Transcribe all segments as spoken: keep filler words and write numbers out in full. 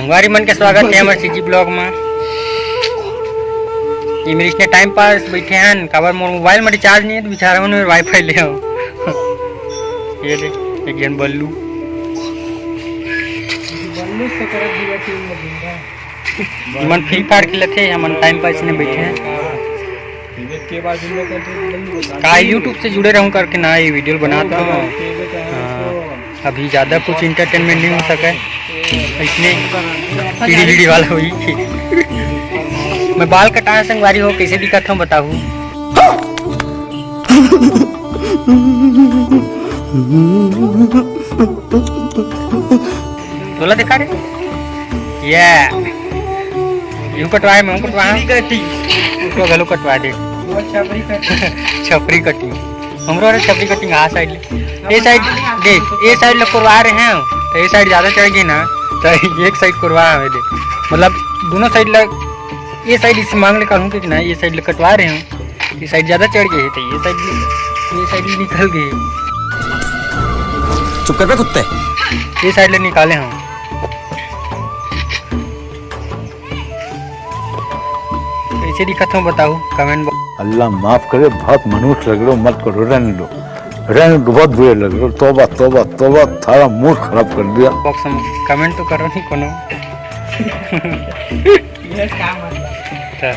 संगवारी मन के स्वागत हे हमर सीजी ब्लॉग मा। ये मेर इसने टाइम पास बैठे हन, काबर मोर मोबाइल में रिचार्ज नहीं है, तो बिचारा मन मेर वाईफाई ले आओ। ये दे, एक जन बल्लू। बल्लू तो करत दिया टीम में जिंदा। मन फ्री फायर खेलत हे, हमन टाइम पास ने बैठे हैं। का YouTube से जुड़े रहूं करके ना ये वीडियो बनात हूं। हाँ, अभी ज्यादा कुछ एंटरटेनमेंट नहीं हो सका है, इसने पीढ़ी बीड़ी वाला हुई। मैं बाल कटाया संगवारी हो, कैसे दिखत हूँ बताहू। तोला दिखा रे। ये यूं कटवाए, मैं कटवा। छपरी कटिंग। उसको गलो कटवा दे। वो छपरी कटिंग। छपरी कटिंग। हमरो रे छपरी कटिंग, आ साइड ले। ए साइड देख, ए साइड ले करवा रहे हैं, तो ए साइड ज्यादा चढ़ गई ना, तो एक साइड करवा हमें दे। मतलब दोनों साइड ले, ए साइड इस मांग ले करूँ कि ना, ए साइड ले कटवा रहे हैं, ये साइड ज्यादा चढ़ गई है, तो ये साइड भी, ये साइड भी निकल गई। चुप कर बे कुत्ते। ये साइड ले निकाले हम। कैसे दिखत हूँ बताओ कमेंट बॉक्स। अल्लाह माफ करे, बहुत मनुष्य लग रहे हो, मत करो, रहने दो, रहने दो, बहुत बुरे लग रहे हो। तौबा, तौबा, तौबा, थारा मूड खराब कर दिया। बॉक्स में कमेंट तो करो नहीं कोनो। ये क्या मतलब? अच्छा।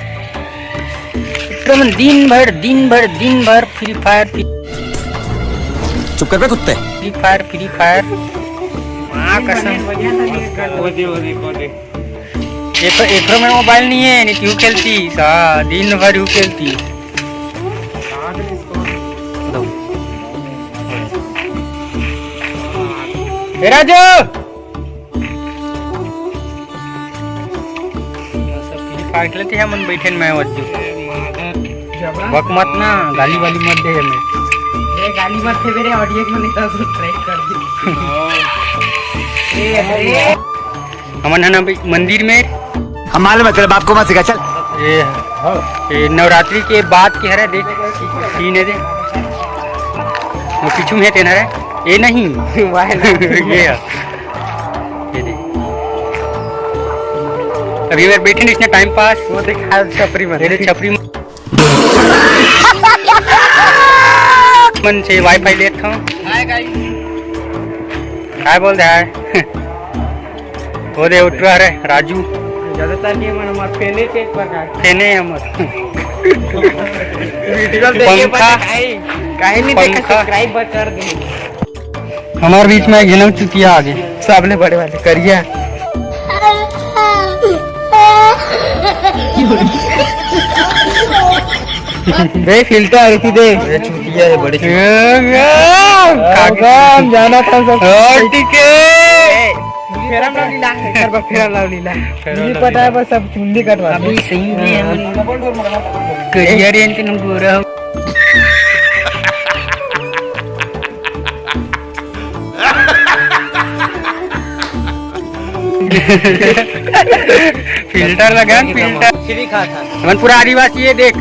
तुम दिन भर, दिन भर, दिन भर फ्री फायर, फ्री चुप कर बे कुत्ते। Free fire, free fire. माँ कसम। वो दे, वो दे, वो दे। ये तो एकरो में मोबाइल नहीं है, नहीं क्यों खेलती? सा दिन भर यू खेलती। दो। ए राजू। सब फ्री फायर खेलत हे, हमन बैठे मैं वज्जू। जबरा। बक मत ना, गाली वाली मत दे हमें। ये गाली मत दे मेरे ऑडियंस में, नहीं तो सब्सक्राइब कर दी। ए, अरे। हमन हन अभी मंदिर में। हम मालूम है, तेरे बाप को मत सिखा, चल। ये, ये नवरात्रि के बाद के हरे, देख, सीन है दे। वो पीछू में है तेन हरे, ये नहीं। वाह ना। ये है। ये दे। अभी मेरे बैठे नहीं, इसने टाइम पास। वो देखा छपरी में। ये छपरी में। मन से वाईफाई लेत हूँ। Hi guys. हाय बोल दे हाय। वो दे उतरा रे राजू। ज्यादातर ये मन हमार फेने के एक प्रकार। फेने हमर। वीडियो देखे पंखा। पर काहे, काहे नहीं देखा, पंखा। सब्सक्राइब कर दे। हमार बीच में एक झनक चुतिया आगे। सबले बड़े वाले करिया। बे फिल्टर रुकी दे। ये चुतिया है बड़े। काम जाना था सब। और ठीक है। फेरम लवली ला, एकर बर फेरम लवली ला। फेरम मुझे लवली पता है ला। बस अब चुंडी कटवा अभी दे। सही में हम करिया रे, अंतिम हम गोरा हो। फिल्टर लगा, फिल्टर। मछली खा था। हमन पूरा आदिवासी है, देख।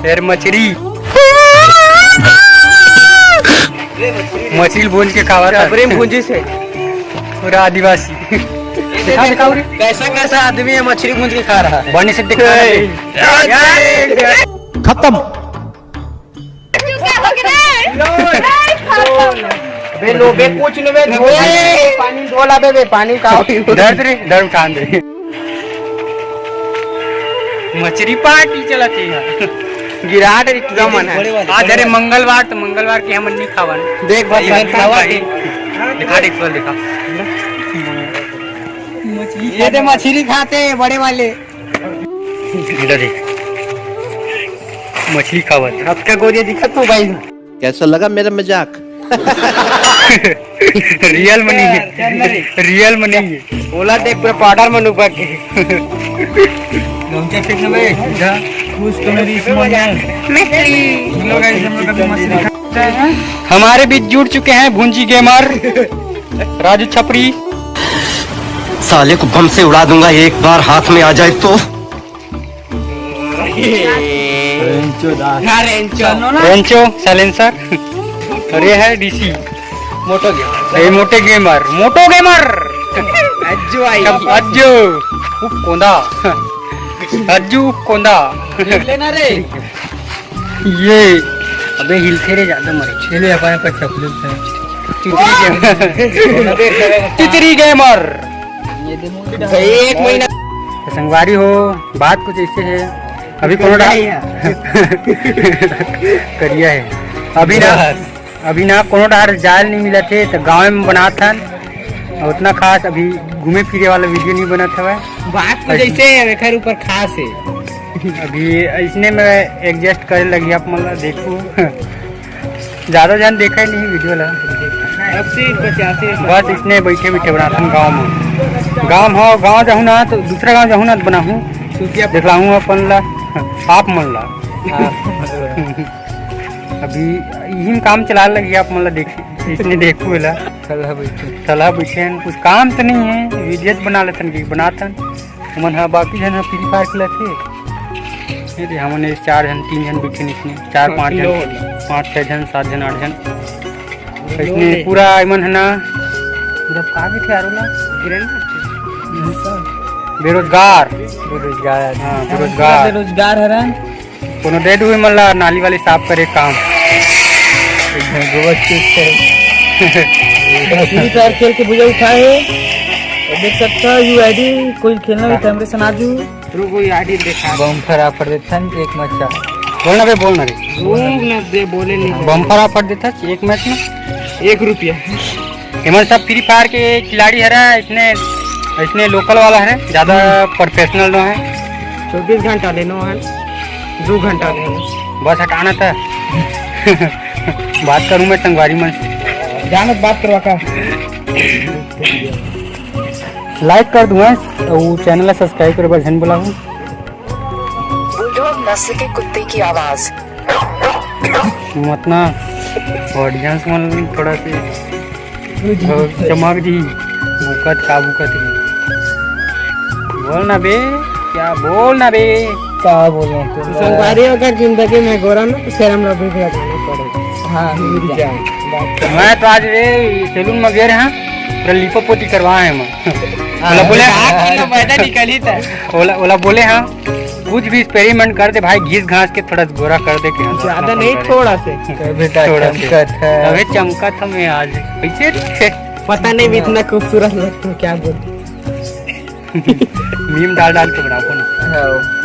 यार मछली। मछली भूंज के खावा था। अपने भूंजी से। पूरा आदिवासी। दिखा, दिखा रे। कैसा, कैसा आदमी है मछली भूंज के खा रहा है? बने से दिखा रहे। खत्म। बे लो बे, कुछ नहीं बे, धो बे, पानी धो ला बे, बे, पानी का। दर्द रे, दर्द उठान दे। मछली पार्टी चलत हे यहाँ। विराट एकदम मन है। आज हरे मंगलवार, तो मंगलवार के हमन नहीं खावन। देख भाई, खावा दे। दिखा दे, एक बार दिखा। ये दे मछली खाते हैं बड़े वाले। इधर देख, मछली खावत। अब क्या गोरिया दिखत हो भाई? कैसा लगा मेरा मजाक? रियल में नहीं है, रियल में नहीं है। ओला देख, पूरा पाउडर में ऊपर के। गमछा फेंक ना बे, जा। कुछ तो मेरी इस मन में। मछली। Hello guys, हम लोग अभी मछली खा रहे हैं। हमारे बीच जुड़ चुके हैं भुंजी गेमर, राजू छपरी। साले को बम से उड़ा दूंगा एक बार हाथ में आ जाए तो। रेंचो दा। ना रेंचो। रेंचो साइलेंसर। अरे है डीसी। मोटो गेमर। ए मोटे गेमर, मोटो गेमर। अज्जू आई। अज्जू उफ कोंदा। अज्जू उफ कोंदा। लेना रे। ये अबे हिलथे रे ज्यादा मरे। चले अपन अपन चपले। चुचरी गेमर। चुचरी गेमर। एक महीना। तो संगवारी हो, बात कुछ ऐसे है। अभी कोनो डा- करिया है। अभी ना अभी ना कोनो डार जाल नहीं मिला थे, तो गाँव में बनात हन। और उतना खास अभी घूमे फिरे वाला वीडियो नहीं बनत हवय। बात तो जैसे है, एकर ऊपर खास है। अभी इसने में एडजस्ट करे लगी आप मन ला देखू। ज्यादा जन देखा ही नहीं वीडियो ला। अस्सी पचासी। बस इसने बैठे बैठे बनाथन गाँव में। गाँव हो, गाँव जाहू ना तो दूसरा गाँव जाहू ना तो बनाहू। सूतिया देखलाहू अपन ला। आप मन ला। अभी इही में काम चला लगी आप मन ला देख, इसने देखू एला। सलाह बैठे। सलाह बैठे हैं, कुछ काम तो नहीं है, वीडियो तो बना लेथन कि बनाथन। हमन हा बाकी जन हा फ्री फायर खेलत हे। ये दे हमन ये चार जन, तीन जन बैठे हैं इसमें, चार हाँ, पाँच जन, पाँच छः जन, सात जन, आठ जन। इसमें पूरा इमन है ना, जब का भी थे आरो ना, बेरोजगार। बेरोजगार। हाँ, बेरोजगार। बेरोजगार हरन। कोनो दे दू मन ला नाली वाली साफ करे काम। गोबर चूस के। फ्री फायर खेल के बुझा उठा है। और देख सकता है यू आई डी कोई खेलना भी कैमरे से ना जू। रुको, ये आई डी देखा। बम्फर ऑफर देथन एक मचा। बोलना बे, बोलना रे। रुक ना दे, बोले नहीं। बम्फर ऑफर देथस एक मैच में एक रुपया। एमन सब फ्री फायर के खिलाड़ी हरे, इसने इसने लोकल वाला है, ज्यादा प्रोफेशनल नो है। चौबीस घंटा ले नो है, दो घंटा ले नो। बस हटाना था। बात करूं मैं संगवारी मन से। जानत बात करवा का। लाइक कर दूंगा, वो चैनल ला सब्सक्राइब करे बर झन भुलाहू। बुलडॉग नस्ल के कुत्ते की आवाज। मतना ऑडियंस मन थोड़ा से चमक जी, भूकत का भूकत ही। बोल ना बे, क्या बोल ना बे। का बोलूं तो? संगवारी अगर जिंदगी में गोरा ना तो फिर हम लोग भी लगाना पड़ेगा। हाँ, मिल जाए। मैं तो आज रे सैलून में गए रहा, पूरा लिपोपोती करवाए हैं मैं। हाँ, बोला बोले हाँ। फायदा निकली था। ओला ओला बोले हाँ, कुछ भी एक्सपेरिमेंट कर दे भाई, घिस घास के थोड़ा गोरा कर दे के। ज्यादा नहीं, थोड़ा से। बेटा थोड़ा से। चमकत है। अबे चमकत हम आज कैसे थे? पता नहीं, मैं इतना खूबसूरत लगता हूँ, क्या बोलते। मीम डाल डाल के बनाओ ना। हाँ।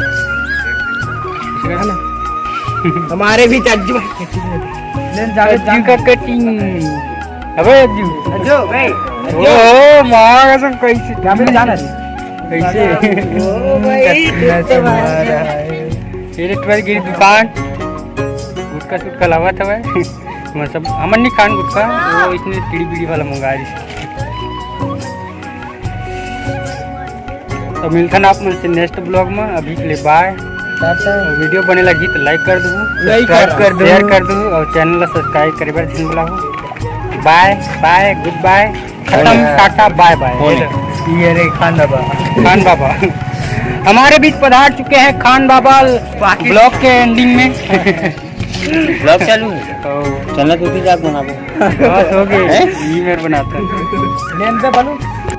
है ना? हमारे भी अज्जू भाई। अज्जू का कटिंग। अबे अज्जू। अज्जू भाई। ओहो, मार कसम कैसे? क्या मेरे जाना है? कैसे? ओ भाई, कटना से मारा है। ये ट्वेल्व की दुकान। गुटखा सुटखा लावा था भाई। मतलब, हमन नहीं खान गुटखा, वो इसने टीड़ी बीड़ी वाला मंगा रही। तो मिलथन आप मन से नेक्स्ट ब्लॉग में। अभी के लिए बाय। टाटा। वीडियो बने लगी तो लाइक कर दू, लाइक सब्सक्राइब कर दू, शेयर कर दू और चैनल ला सब्सक्राइब करे बर झन भुलाहू। बाय बाय, गुड बाय, खत्म, टाटा, बाय बाय। ये रे खान बाबा। खान बाबा हमारे बीच पधार चुके हैं, खान बाबा। ब्लॉग के एंडिंग में। ब्लॉग चालू है। चैनल पे भी जाके बनाबो। बस हो गई। हैं? ई मेर बनाता। लेन दे बालू।